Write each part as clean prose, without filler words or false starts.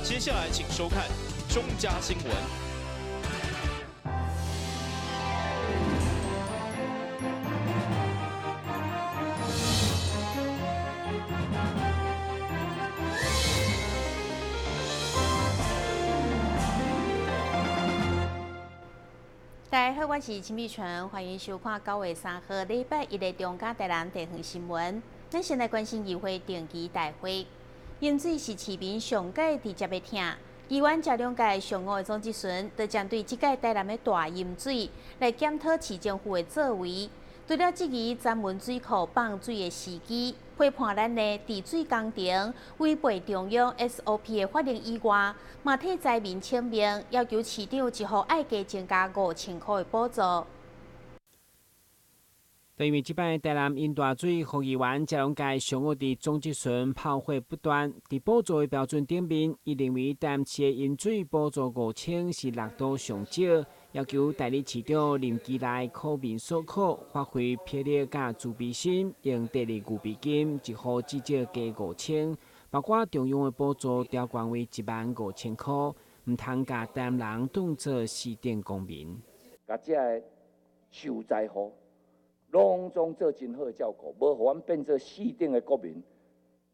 接下來請收看中嘉新聞。大家好，我是秦美純，歡迎收看9月3號禮拜一的中嘉台南地方新聞。咱先來關心議會定期大會，飲水是市民上蓋直接的疼。議員這兩屆上午的總質詢，就針對這屆台南的大飲水來檢討市政府的作為。除了質疑專門水庫放水的時機，批判咱的治水工程違背中央 SOP 的法令以外，嘛替災民請命，要求市長一戶愛加增加5000箍的補助。對於這擺台南飲大水，予議員這兩屆上午佇總質詢炮火不斷，佇補助的標準頂面，伊認為台南市的飲水補助5000是六都上少，要求代理市長任期內苦民所苦，發揮魄力佮慈悲心，用第二預備金一戶至少加5000，包括中央的補助調懸為1萬5千箍，毋通共台南人當做四等公民。共這个受災戶攏總做真好的照顧，無予阮變做四等的國民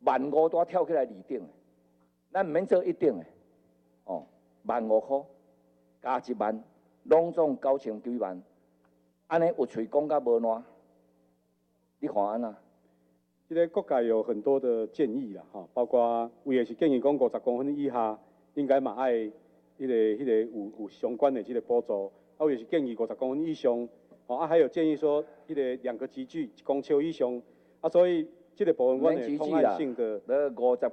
，15,000拄跳起來二等的，咱毋免做一等的，哦，15,000箍加1萬，攏總9千幾萬，按呢有喙講甲無爛，你看按怎？這个各界有很多的建議啦，吼，包括有的是建議講50公分以下應該嘛愛彼個有相關的這個補助，啊有的是建議50公分以上。哦啊，還有建議說，彼個兩個級距1公尺以上，啊，所以這個部分阮會通案性的，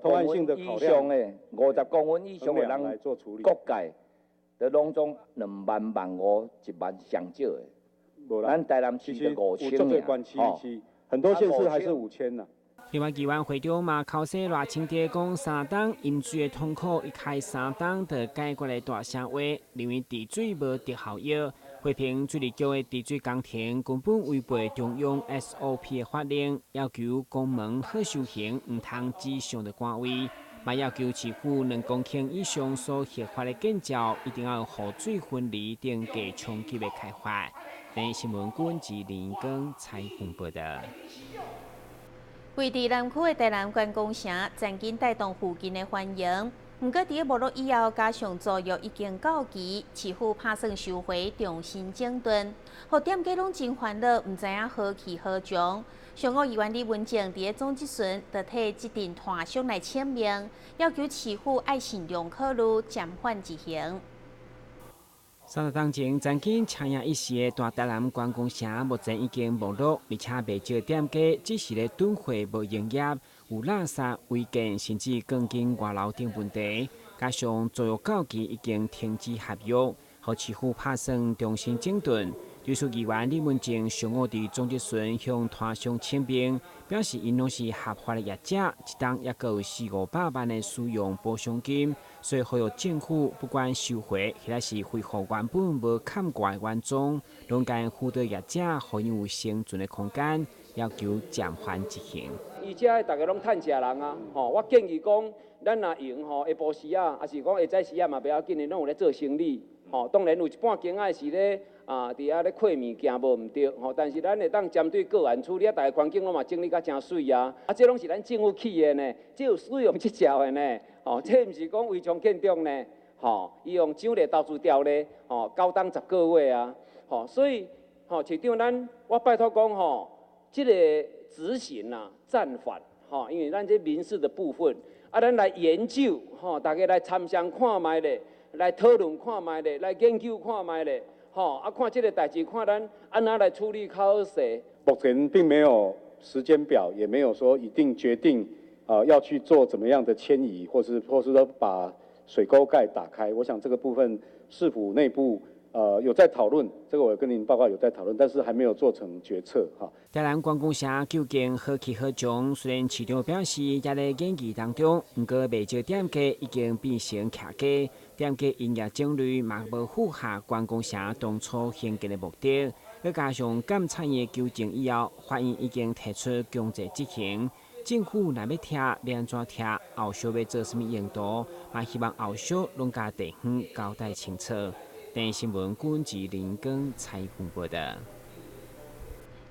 通案性的考量的，50公分以上的人來做處理。各界都攏總2萬、1萬5、1萬上少的。無啦，咱台南市就5000爾，吼，很多縣市還是5000啦。另外，議員會長嘛，口說賴清德講三冬飲水的痛苦，一開三冬就解決的大聲話，認為治水無特效藥。批評水利局的治水工程根本違背中央 SOP 的法令，要求公門好修行，毋通只想著官位，嘛要求市府2公頃以上所核發的建照，一定要雨水分離等低衝擊的開發。電視新聞軍自林光采訪報道。位佇南區的台南觀光城，曾經帶動附近的繁榮。毋過，佇咧沒落以後，加上租約已經到期，市府拍算收回重新整頓，予店家攏真煩惱，毋知影何去何從。上午議員李文靜佇咧總質詢，就替這陣攤商來請命，要求市府愛慎重考慮暫緩執行。30冬前，曾經車影一時的大台南觀光城，目前已經沒落，而且袂少店家只是咧囤貨無營業，有垃圾違建，甚至鋼筋外流等問題。加上租約到期已經停止合約，予市府拍算重新整頓。瑞士議員李文靜上午佇總質詢向攤商請命，表示𪜶攏是合法的業者，一冬猶閣有四五百萬的使用補償金，所以呼籲政府不管收回或者是恢復原本無崁蓋的原狀，攏共輔導業者，予𪜶有生存的空間，要求暫緩執行。伊遮逐家攏趁食人啊，吼！我建議講，咱若閒吼，下晡時啊，抑是講下早時啊，嘛袂要緊的，攏有咧做生理，吼。當然有一半間仔是咧啊，佇遐咧虧物件無毋對，吼。但是咱會當針對個案處理啊，逐个環境攏嘛整理甲誠媠啊。啊，這攏是咱政府起的呢，這有使用執照的呢，吼。這毋是講違章建築呢，吼。伊用獎勵投資條例，吼，9冬10個月啊，吼。所以，吼，市長，咱我拜託講吼，這个執行啊，暫緩，吼，因為咱這民事的部分，啊，咱來研究，吼，大家來參詳看覓咧，來討論看覓咧，來研究看覓咧，吼，啊，看這个代誌，看咱按怎來處理較好勢。目前並沒有時間表，也沒有說一定決定啊要去做怎麼樣的遷移，或是說把水溝蓋打開。我想這個部分市府內部有在討論，這個我跟您報告有在討論，但是還沒有做成決策哈。台南觀光城究竟何去何從？雖然市長表示也咧研議當中，毋過袂少店家已經變成徛家，店家營業種類嘛無符合觀光城當初興建的目的。閣加上監察院糾正以後，法院已經提出強制執行。政府若欲拆，欲按怎拆？后续欲做啥物用途？嘛希望后续攏共地方交代清楚。电视新闻军志林光采访报道。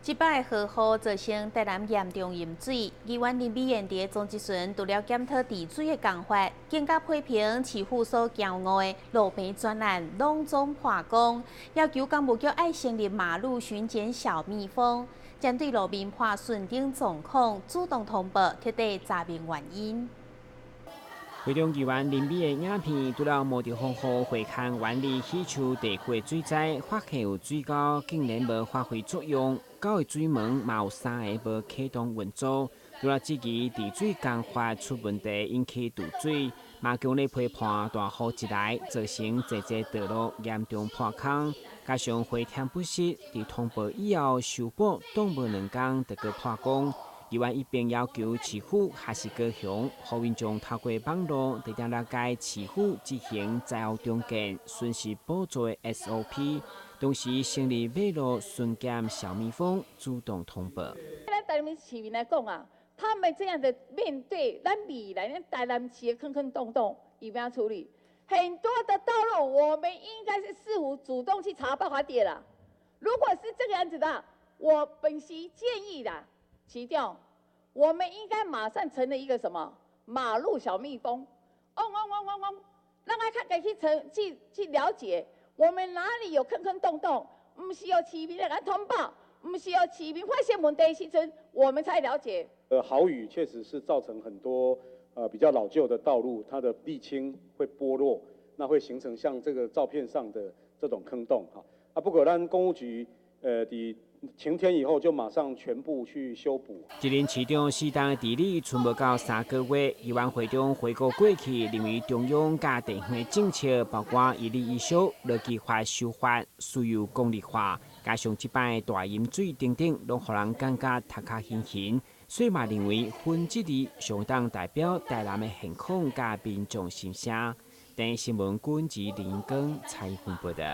这摆豪雨造成台南严重淹水，议员林美燕伫总质询除了检讨治水的工法，更加批评市府所骄傲的路平专案拢总破功，要求工务局爱成立马路巡检小蜜蜂，针对路面破损等状况，主动通报，彻底查明原因。会中议员林美的影片，除了冒著风雨会勘万里喜树地区的水灾，发现有水沟竟然无发挥作用，九个水门嘛有三个无启动运作。除了质疑治水工法出问题引起堵水，嘛强烈批判大雨一来造成济济道路严重破空，加上回填不实，伫通报以后修补挡无两工就阁破工。议员一边要求市府还是高雄，予民众透过网路直接了解市府执行灾后重建损失补助的 SOP，同时成立马路巡检小蜜蜂，主动通报。咱台南市民来讲啊，他们这样的面对咱未来咱台南市的坑坑洞洞，怎样处理？很多的道路，我们应该是市府主动去查爆发点啦。如果是这个样子的，我本席建议啦。市长，我们应该马上成立一个什么马路小蜜蜂，嗡嗡嗡嗡嗡，让他较加去成去去了解我们哪里有坑坑洞洞，毋是由市民来共通报，毋是由市民发现问题的时阵，我们才了解。豪雨确实是造成很多比较老旧的道路，它的沥青会剥落，那会形成像这个照片上的这种坑洞哈。啊，不过咱工务局伫晴天以后就马上全部去修补。一任市长适当的治理，賰无到3个月，议员会长回顾过去，认为中央佮地方的政策，包括一例一修、劳基法修法、私有公立化，加上这摆大淹水等等，拢予人感觉头壳晕晕。所以嘛，认为分治理相当代表台南的现况佮民众心声。电视新闻军志林光采访报道。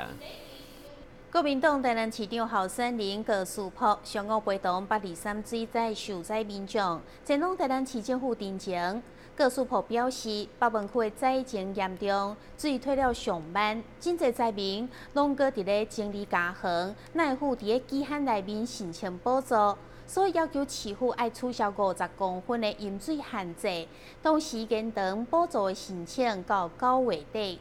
国民党台南市长候选人高士朴上午陪同八二三水灾受灾民众前往台南市政府陈情。高士朴表示，北门区的灾情严重，水退了上慢，真济灾民拢阁伫咧整理家园，奈付伫咧饥旱内面申请补助，所以要求市府爱取消50公分的饮水限制，同时延长补助的申请到9月底。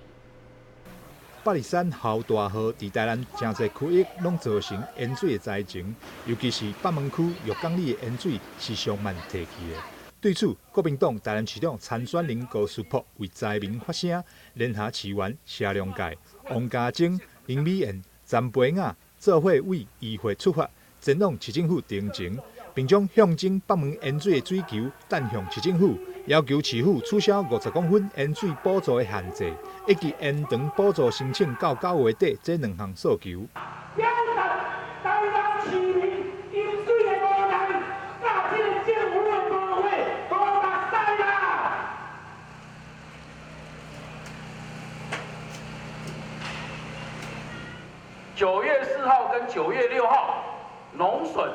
八二三豪大雨，伫台南诚济区域拢造成淹水的灾情，尤其是北门区浴港里的淹水是上慢退去的。对此，国民党台南市长参选人高士朴为灾民发声，联合市员谢良介、王家珍、林美燕、陈培雅做伙为议会出发，前往市政府陈情，并将象征北门淹水的水球掷向市政府，要求市府取消50公分淹水补助的限制，以及延长补助申请到9月底这两项诉求。表达台南市民淹水的无奈，佮这个政府的无悔、无目屎啦！9月4号跟9月6号，农损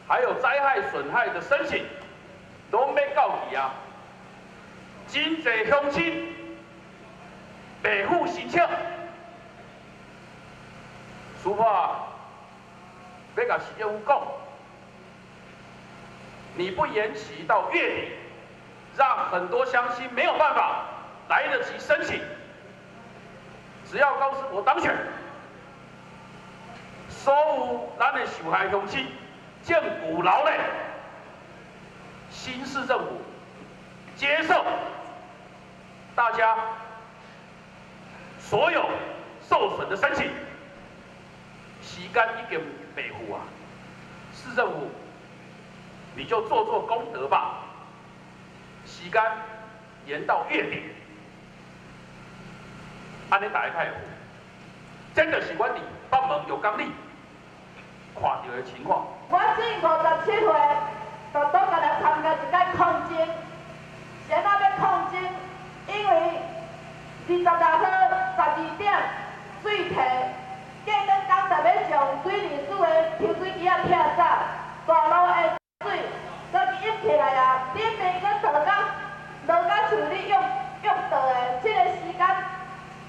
还有灾害损害的申请，拢欲到期啊！真济乡亲袂赴申请，师傅啊，欲共市政府讲，你不延期到月底，让很多乡亲没有办法来得及申请。只要高士朴当选，所有咱的受害乡亲政府劳累，新市政府接受大家所有受损的申请，时间已经袂赴啊！市政府，你就做做功德吧，时间延到月底，按呢大家较会好。这就是阮伫北门浴港里看到的情况。我今57岁，就倒过来参加一摆抗争。啥物欲抗争？因为26号12点水退，过两工就欲将水利署的抽水机仔拆走，大路的水阁淹起来啊！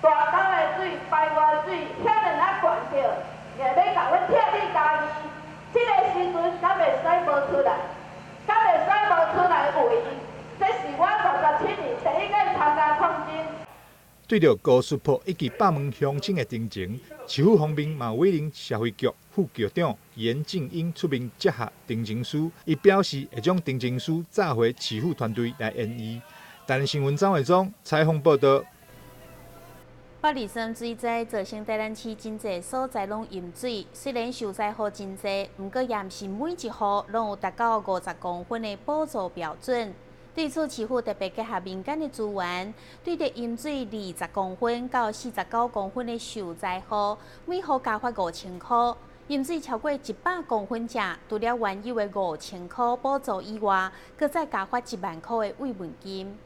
大沟的水、排外水遐尔啊悬着，硬欲共阮拆去嘉义，这个时阵敢会使无出来？敢会使无出来围？这是我57年第一届参加抗争。对著高速坡以及北门乡亲的陈情，市府方面嘛委任社会局副局长严静英出面接洽陈情书，伊表示会将陈情书送回市府团队来研议。台南新闻张伟忠采访报道。八里山水灾造成台南市真济所在拢淹水，虽然受灾户真济，毋过也毋是每一户拢有达到50公分的补助标准。对此，市府特别结合民间的资源，对著淹水20公分到49公分的受灾户，每户加发5000箍；淹水超过100公分者，除了原有的5000箍补助以外，阁再加发1万箍的慰问金。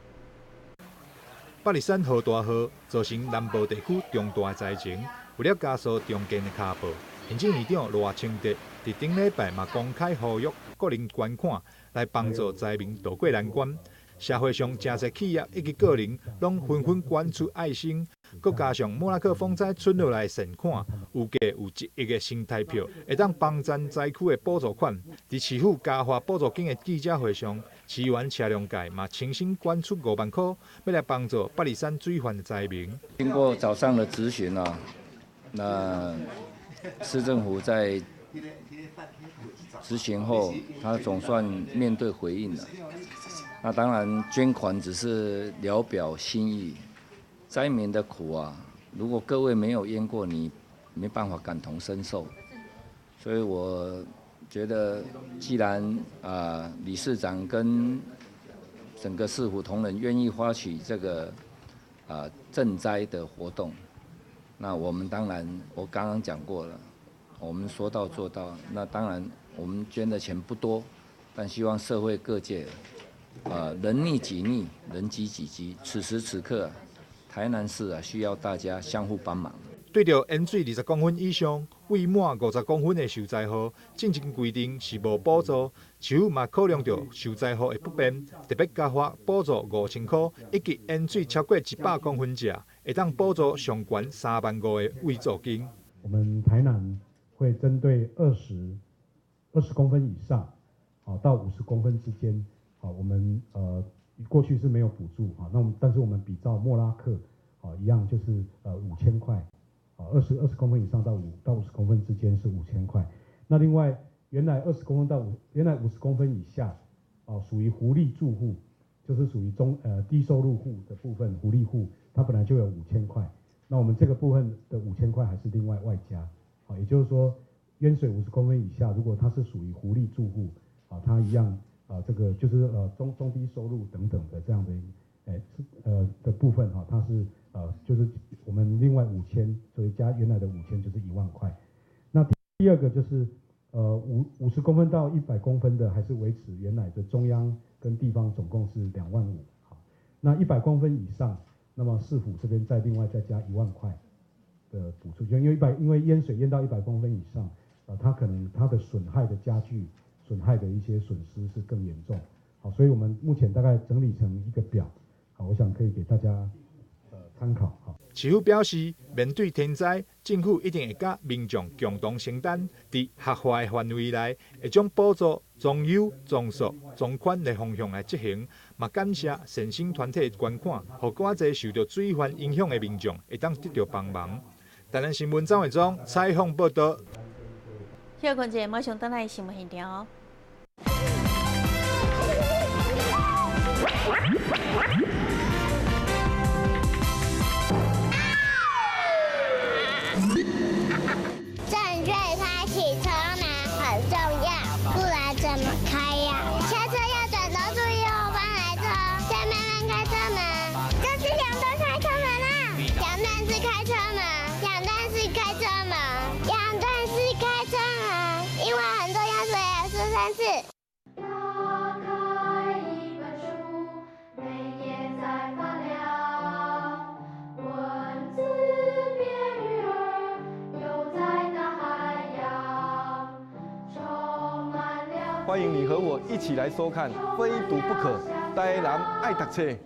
八二三豪大雨造成南部地区重大灾情，为了加速重建的跤步，行政院长赖清德伫顶礼拜嘛公开呼吁个人捐款来帮助灾民渡过难关。社会上诚济企业以及个人拢纷纷捐出爱心，阁加上莫拉克风灾存落来的善款，预计有1亿的新台票，会当帮赞灾区的补助款。伫市府加发补助金的记者会上，市议员车良介嘛亲身捐出5万箍，欲来帮助八二三水患的灾民。经过早上的质询啊，那市政府在质询后，他总算面对回应了。那当然，捐款只是聊表心意。灾民的苦啊，如果各位没有淹过，你没办法感同身受。所以我觉得，既然啊理事长跟整个市府同仁愿意发起这个啊赈灾的活动，那我们当然，我刚刚讲过了，我们说到做到。那当然，我们捐的钱不多，但希望社会各界。人溺己溺，人饥己饥。此时此刻，台南市啊需要大家相互帮忙。对著淹水20公分以上、未满50公分的受灾户，进前规定是无补助。市府嘛考量著受灾户的不便，特别加发补助5000箍，以及淹水超过100公分者，会当补助上悬3万5的慰助金。我们台南会针对20公分以上，好到50公分之间。好，我们过去是没有补助哈，那我们但是我们比照莫拉克，好一样就是5000块，好20公分以上到50公分之间是五千块。那另外原来20公分到五原来50公分以下，哦属于福利住户，就是属于低收入户的部分福利户，它本来就有五千块，那我们这个部分的五千块还是另外外加，好，也就是说淹水50公分以下，如果它是属于福利住户，啊，它一样。啊，这个就是中低收入等等的这样的，哎是的部分哈，它是就是我们另外五千，所以加原来的五千就是1万块。那第二个就是50公分到100公分的，还是维持原来的中央跟地方总共是2万5。好，那100公分以上，那么市府这边再另外再加1万块的补助，就因为淹水淹到100公分以上，它可能它的损害的加剧。损害的一些损失是更严重，好，所以我们目前大概整理成一个表，好，我想可以给大家参考。好，市府表示，面对天灾，政府一定会佮民众共同承担，伫合法的范围内，会将补助从优、从速、从宽的方向来执行。嘛，感谢善心团体的捐款，予较济受著水患影响的民众会当得著帮忙。台南新闻张伟忠采访报道。歇困者，马上转来新闻现场。正确开启车门很重要，不然怎么开呀？下车要转头注意后方来车，再慢慢开车门。这是两段开车门啊！两段式开车门，两段式开车门，两段式开车门，因为很重要，所以要说三次。打开一本书，每页在发亮，文字变鱼儿，游在大海洋，充满了。欢迎你和我一起来收看《非读不可》，台南爱读册。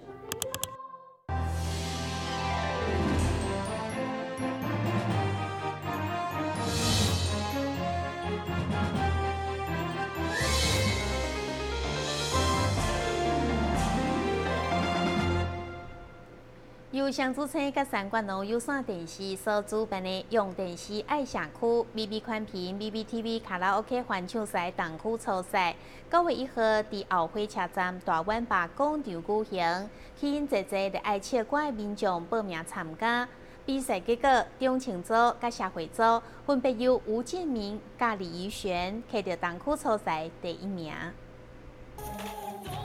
由双子星佮三冠王有线电视所主办的用电视爱社区 BB 宽频 BBTV 卡拉 OK 欢唱赛东区初赛，9月1号伫后火车站大湾坝广场举行，吸引济济热爱唱歌的民众报名参加。比赛结果，中情组佮社会组分别由吴建明佮李怡璇摕到东区初赛第一名。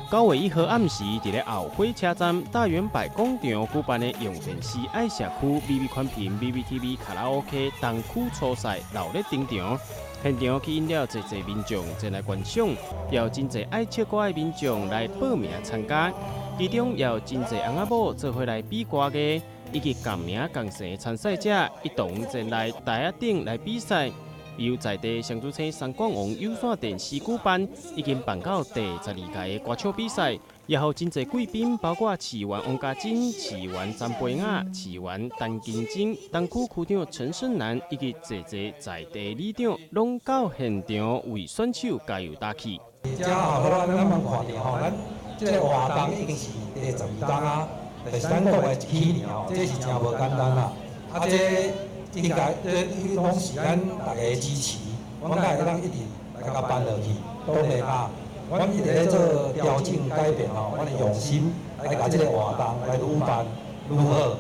9月1号暗时，伫咧后火车站大远百广场举办的用电视爱社区 BB 宽频 BBTV 卡拉 OK 东区初赛热闹登场，现场吸引了济济民众前来观赏，也有真济爱唱歌的民众来报名参加，其中也有真济翁仔某做伙来比歌艺，以及共名共姓的参赛者一同前来台仔顶来比赛。由在地双子星三冠王有线电视举办，已经办到第12届的歌唱比赛，也予真济贵宾，包括市议员王家珍、市议员张培雅、市议员陈金晶、东区区长陈胜男以及济济在地里长，拢到现场为选手加油打气。遮吼，咱咱看著吼，咱这个活动已经是第12冬啊，就是咱国的一起年吼，这是真无简单啦。啊，这应该这拢是咱大家的支持，阮才会当一直来共办落去。当然啊，阮一直咧做调整改变吼，阮会用心来共这个活动来愈办愈好。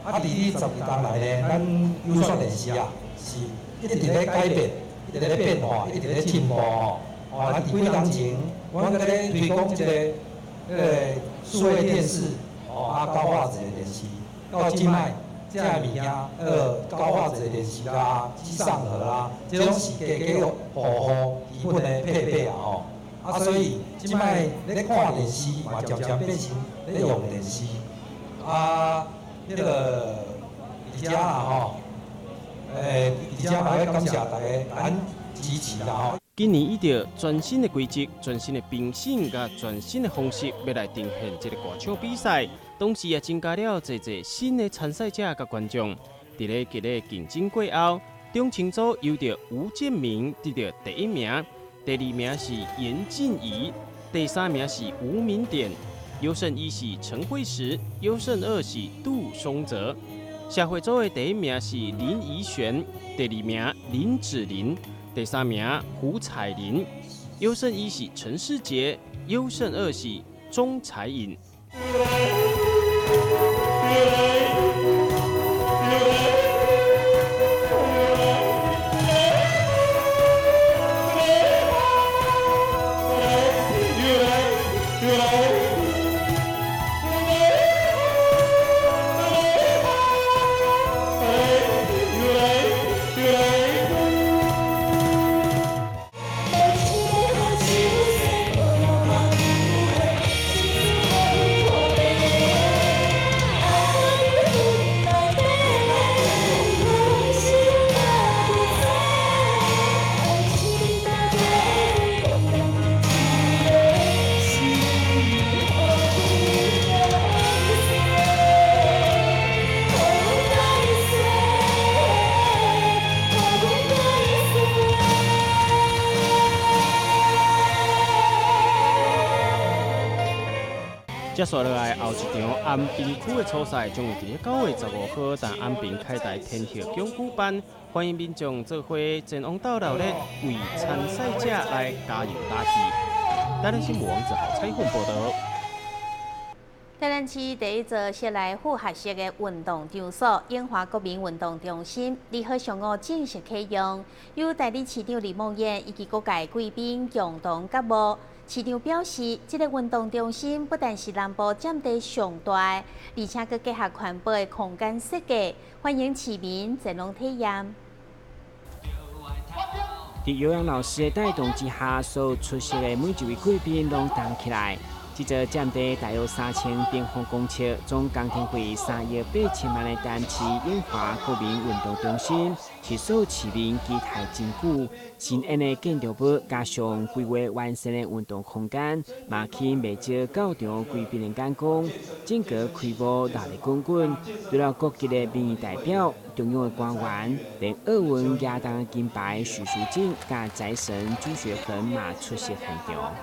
啊，伫呢12冬来呢，咱有线电视啊，是一直咧改变，一直咧变化，一直咧进步吼。哦，咱伫几冬前，阮阁咧推广这个彼个数位电视，哦，啊高画质的电视，到这摆。这个物件，高画质的电视啦、机上盒啦，这拢是家家户户基本的配备啊吼。啊，所以这摆咧看电视嘛，渐渐变成咧用电视。啊，彼个伫遮啦吼，伫遮嘛欲感谢大家咱支持啦吼。今年依照全新的规则、全新的评审佮全新的方式，欲来呈现这个歌唱比赛，同时也增加了济济新的参赛者佮观众。伫咧激烈竞争过后，中青组由著吴建明得到第一名，第二名是严静怡，第三名是吴明典，优胜一是陈慧石，优胜二是杜松泽。社会组的第一名是林怡璇，第二名林子玲。第三名胡彩玲，优胜一是陈世杰，优胜二是钟彩颖。接续落来，后一场安平区的初赛将会伫咧9月15号在安平凯达天后宫举办，欢迎民众做伙前往到热咧，为参赛者来加油打气。台南新闻王子豪采访报道。台南市第一座室内复合式的运动场所——永华国民运动中心，2号上午正式启用，由代理市长李梦燕以及各界贵宾共同揭幕。市长表示，这个运动中心不但是南部占地上大，而且阁结合环保的空间设计，欢迎市民前往体验。伫尤洋老师的带动之下，所有出席的每一位贵宾拢动起来。这座占地大约3000平方公尺、总工程费3亿8千万的台南市永华国民运动中心，是所有市民期待真久。新建的建筑物加上规划完善的运动空间，嘛吸引袂少到场贵宾的眼光。整个开幕热闹滚滚，除了各级的民意代表、中央的官员，连奥运亚当金牌许淑净佮财神朱学恒嘛出席现场。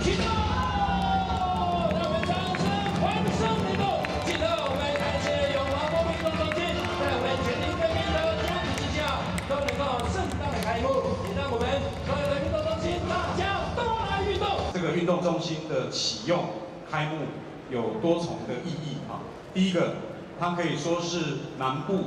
让我们掌声欢送你们。心的啟用開幕有多重的意義啊。第一個，它可以說是南部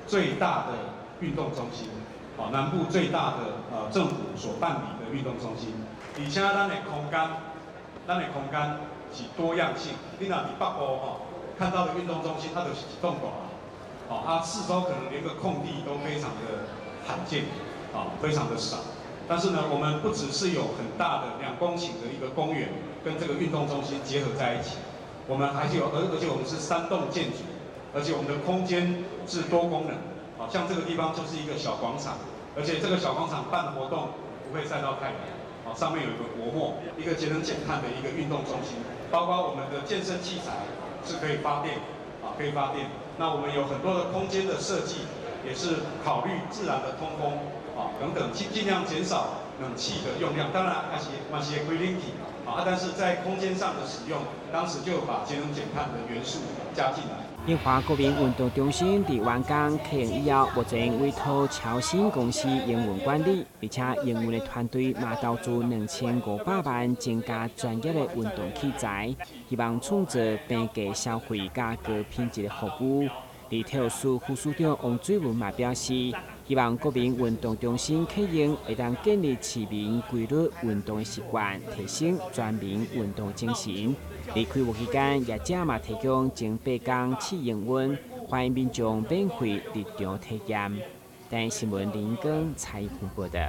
最大的運動中心，啊，南部最大的政府所辦理的運動中心。而且咱的空間是多樣性。你若佇北部吼看到的運動中心，它就是一棟大，哦，啊，四周可能連個空地都非常的罕見，啊，非常的少。但是呢，我們不只是有很大的2公頃的一個公園跟這個運動中心結合在一起，我們還是有，而且我們是三棟建築，而且我們的空間是多功能，好像這個地方就是一個小廣場，而且這個小廣場辦活動不會曬到太陽，好，上面有一個薄膜，一個節能減碳的一個運動中心，包括我們的健身器材是可以發電，啊，可以發電。那我們有很多的空間的設計，也是考慮自然的通風。啊，等等，盡量減少冷氣的用量，當然還是嘛是會開冷氣啊，但是在空間上的使用，當時就把節能減碳的元素加進來。英華國民運動中心佇完工啟用以後，目前委託僑興公司營運管理，而且營運的團隊嘛投資2500萬增加專業的運動器材，希望創造平價消費佮高品質的服務。佇體育署副署長王水文嘛表示，希望國民運動中心啟用，會當建立市民規律運動的習慣，提升全民運動精神。佇開幕期間，業者嘛提供前八工試營運，歡迎民眾免費入場體驗。台視新聞林光採訪報道。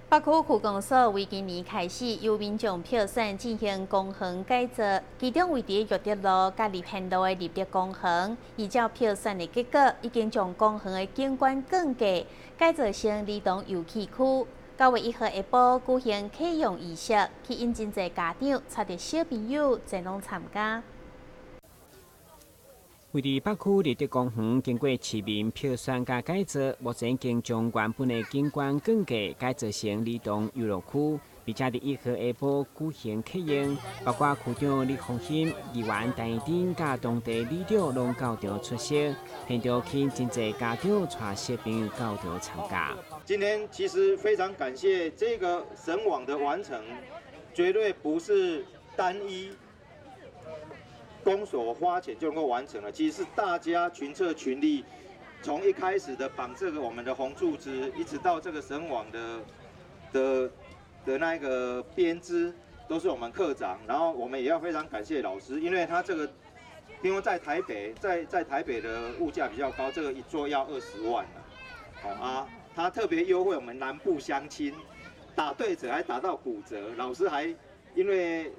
北區區公所為今年開始由民眾票選進行公園改造，其中位佇育德路佮立憲路的立德公園，依照票選的結果，已經將公園的景觀降格，改造成兒童遊憩區。9月1號下晡舉行啟用儀式，吸引真濟家長帶著小朋友前往參加。位佇北區立德公園，經過市民票選佮改造，目前已經將原本的景觀降格改造成兒童遊樂區，並且佇1號下晡舉行啟用，包括區長李鳳馨、議員陳丁佮當地里長攏到場出席，現場吸引真濟家長帶小朋友到場參加。今天其實非常感謝這個繩網的完成，絕對不是單一公所花錢就能夠完成了，其實是大家群策群力，從一開始的綁這個我們的紅柱子，一直到這個繩網的那個編織，都是我們課長。然後我們也要非常感謝老師，因為他這個，因為在台北，在台北的物價比較高，這個一座要20萬。好啊，他特別優惠我們南部鄉親，打對折還打到骨折，老師還因為。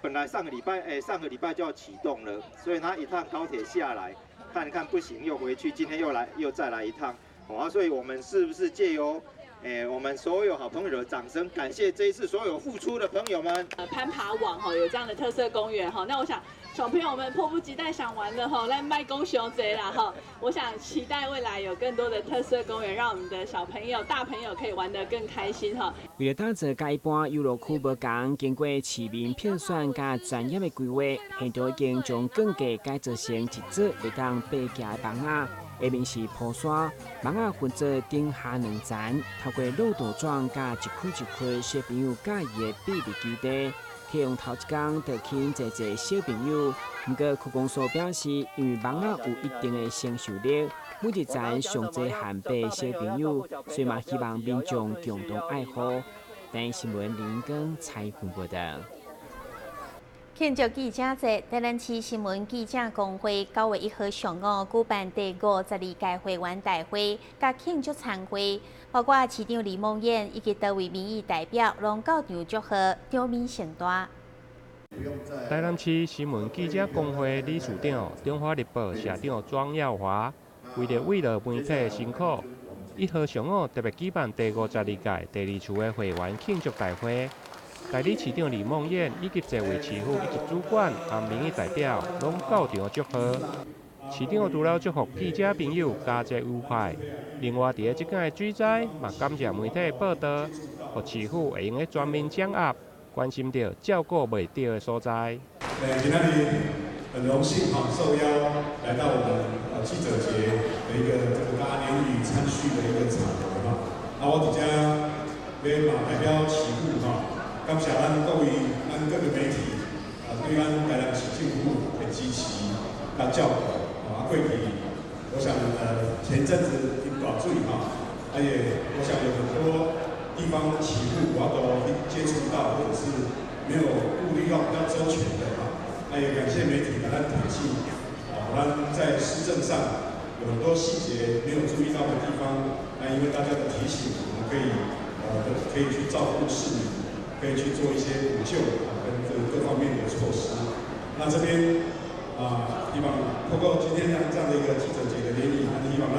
本來上個禮拜，哎，上個禮拜就要啟動了，所以他一趟高鐵下來，看一看不行，又回去，今天又來，又再來一趟，好啊，所以我們是不是借由，哎，我們所有好朋友的掌聲，感謝這一次所有付出的朋友們。攀爬網哈，有這樣的特色公園哈，那我想小朋友們迫不及待想玩了哈，來賣公熊賊啦哈，我想期待未來有更多的特色公園，讓我們的小朋友、大朋友可以玩得更開心哈。為了打造佮一般遊樂區無仝，經過市民票選佮專業的規劃，現場已經將鋼架改造成一組會當爬行的網仔，下面是鋪沙，網仔分做頂下兩層，透過漏斗狀佮一區一區小朋友佮意的秘密基地。啟用頭一工就吸引濟濟小朋友，毋過區公所表示，因為網仔有一定的承受力，每一層上濟限八个小朋友，所以嘛希望民眾共同愛護。台視新聞林根採訪報道。慶祝記者節，台南市新聞記者公會9月1號上午舉辦第52屆會員大會，佮慶祝餐會，包括市長李孟諺以及多位民意代表，攏到場祝賀，場面盛大。台南市新聞記者公會理事長、中華日報社長莊耀華，為著慰勞媒體辛苦，1號上午特別舉辦第52屆第二次的會員慶祝大會。代理市長李孟諺以及濟位市府一級主管和民意代表攏到場祝賀。市長除了祝福記者朋友佳節愉快，另外佇咧這擺的水災嘛感謝媒體報道，予市府會用得全面掌握，關心著照顧袂著的所在。今仔日很榮幸哈，受邀來到我們記者節的一個這個大家聯誼餐敘的一個場合哈。啊，我佇遮欲嘛代表市府哈。感謝咱各位、咱各個媒體啊，對咱台南市政府的支持佮照顧。啊，過去我想前陣子淋大水哈，啊也我想有很多地方起霧，我都去接觸到，或者是沒有顧慮到比較周全的哈。啊，也感謝媒體來咱提醒，啊，咱在施政上有很多細節沒有注意到的地方，那因為大家的提醒，我們可以去照顧市民。可以去做一些補救啊，跟這各方面的措施。那這邊啊，希望透過今天這樣的一個記者節的聯誼，希望讓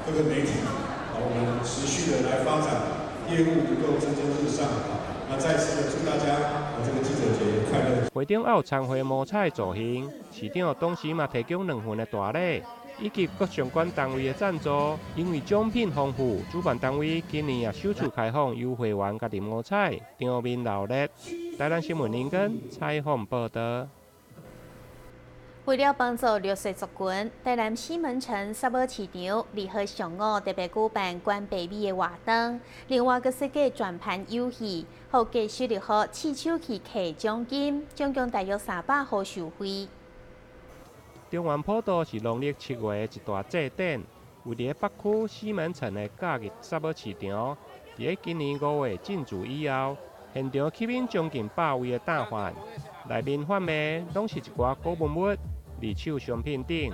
各個媒體啊，我們持續的來發展業務，能夠蒸蒸日上啊。那再次的祝大家啊，這個記者節快樂。會中還有餐會摸彩造型，市長同時嘛提供2份的大禮，以及各相關單位的贊助。因為獎品豐富，主辦單位今年也首次開放優惠券佮摸彩，場面鬧熱。台南新聞林根採訪報道。為了幫助弱勢族群，台南西門城沙寶市場2號上午特別舉辦捐白米的活動，另外閣設計轉盤遊戲，予低收入戶試手氣摕獎金，總共大約300戶受惠。中原普渡是農曆7月的一大祭典，位佇北區西門城的假日沙寶市場，佇咧今年5月進駐以後，現場吸引將近100位的攤販，內面販賣攏是一寡古文物、二手商品等。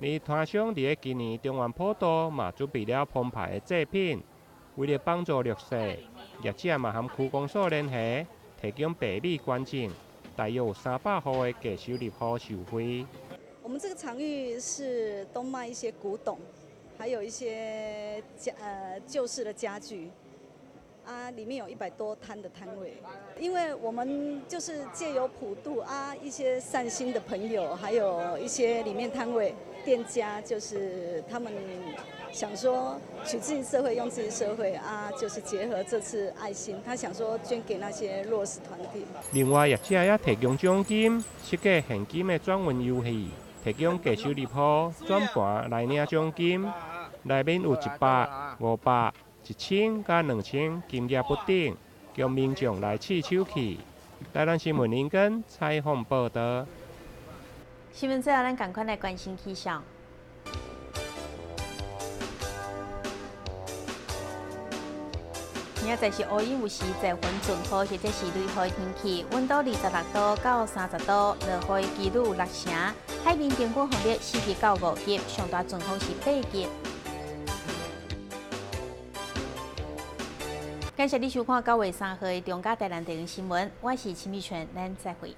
而攤商佇咧今年中原普渡嘛準備了澎湃的祭品，為了幫助弱勢，業者嘛和區公所聯繫，提供白米捐贈，大約有300戶的低收入戶受惠。我們這個場域是都賣一些古董，還有一些舊式的家具，啊，裡面有100多攤的攤位。因為我們就是借由普渡啊，一些善心的朋友，還有一些裡面攤位店家，就是他們想說取自己社會，用自己社會啊，就是結合這次愛心，他想說捐給那些弱勢團體。另外，業者也提供獎金，設計現金的轉運遊戲。提供低收入戶轉盤來領獎金，內面有100、500、1000佮2000，金額不等，供民眾來試手氣。台南新聞林根採訪報道。新聞最後，咱趕快來關心氣象。明仔載是烏雲有時濟雲陣雨，或者是雷雨天氣，溫度26度到30度，落雨的幾率有6成。海面平均風力4級到5級，上大陣風是8級。感謝你收看9月3號的中嘉台南地方新聞，我是陳美泉，咱再會。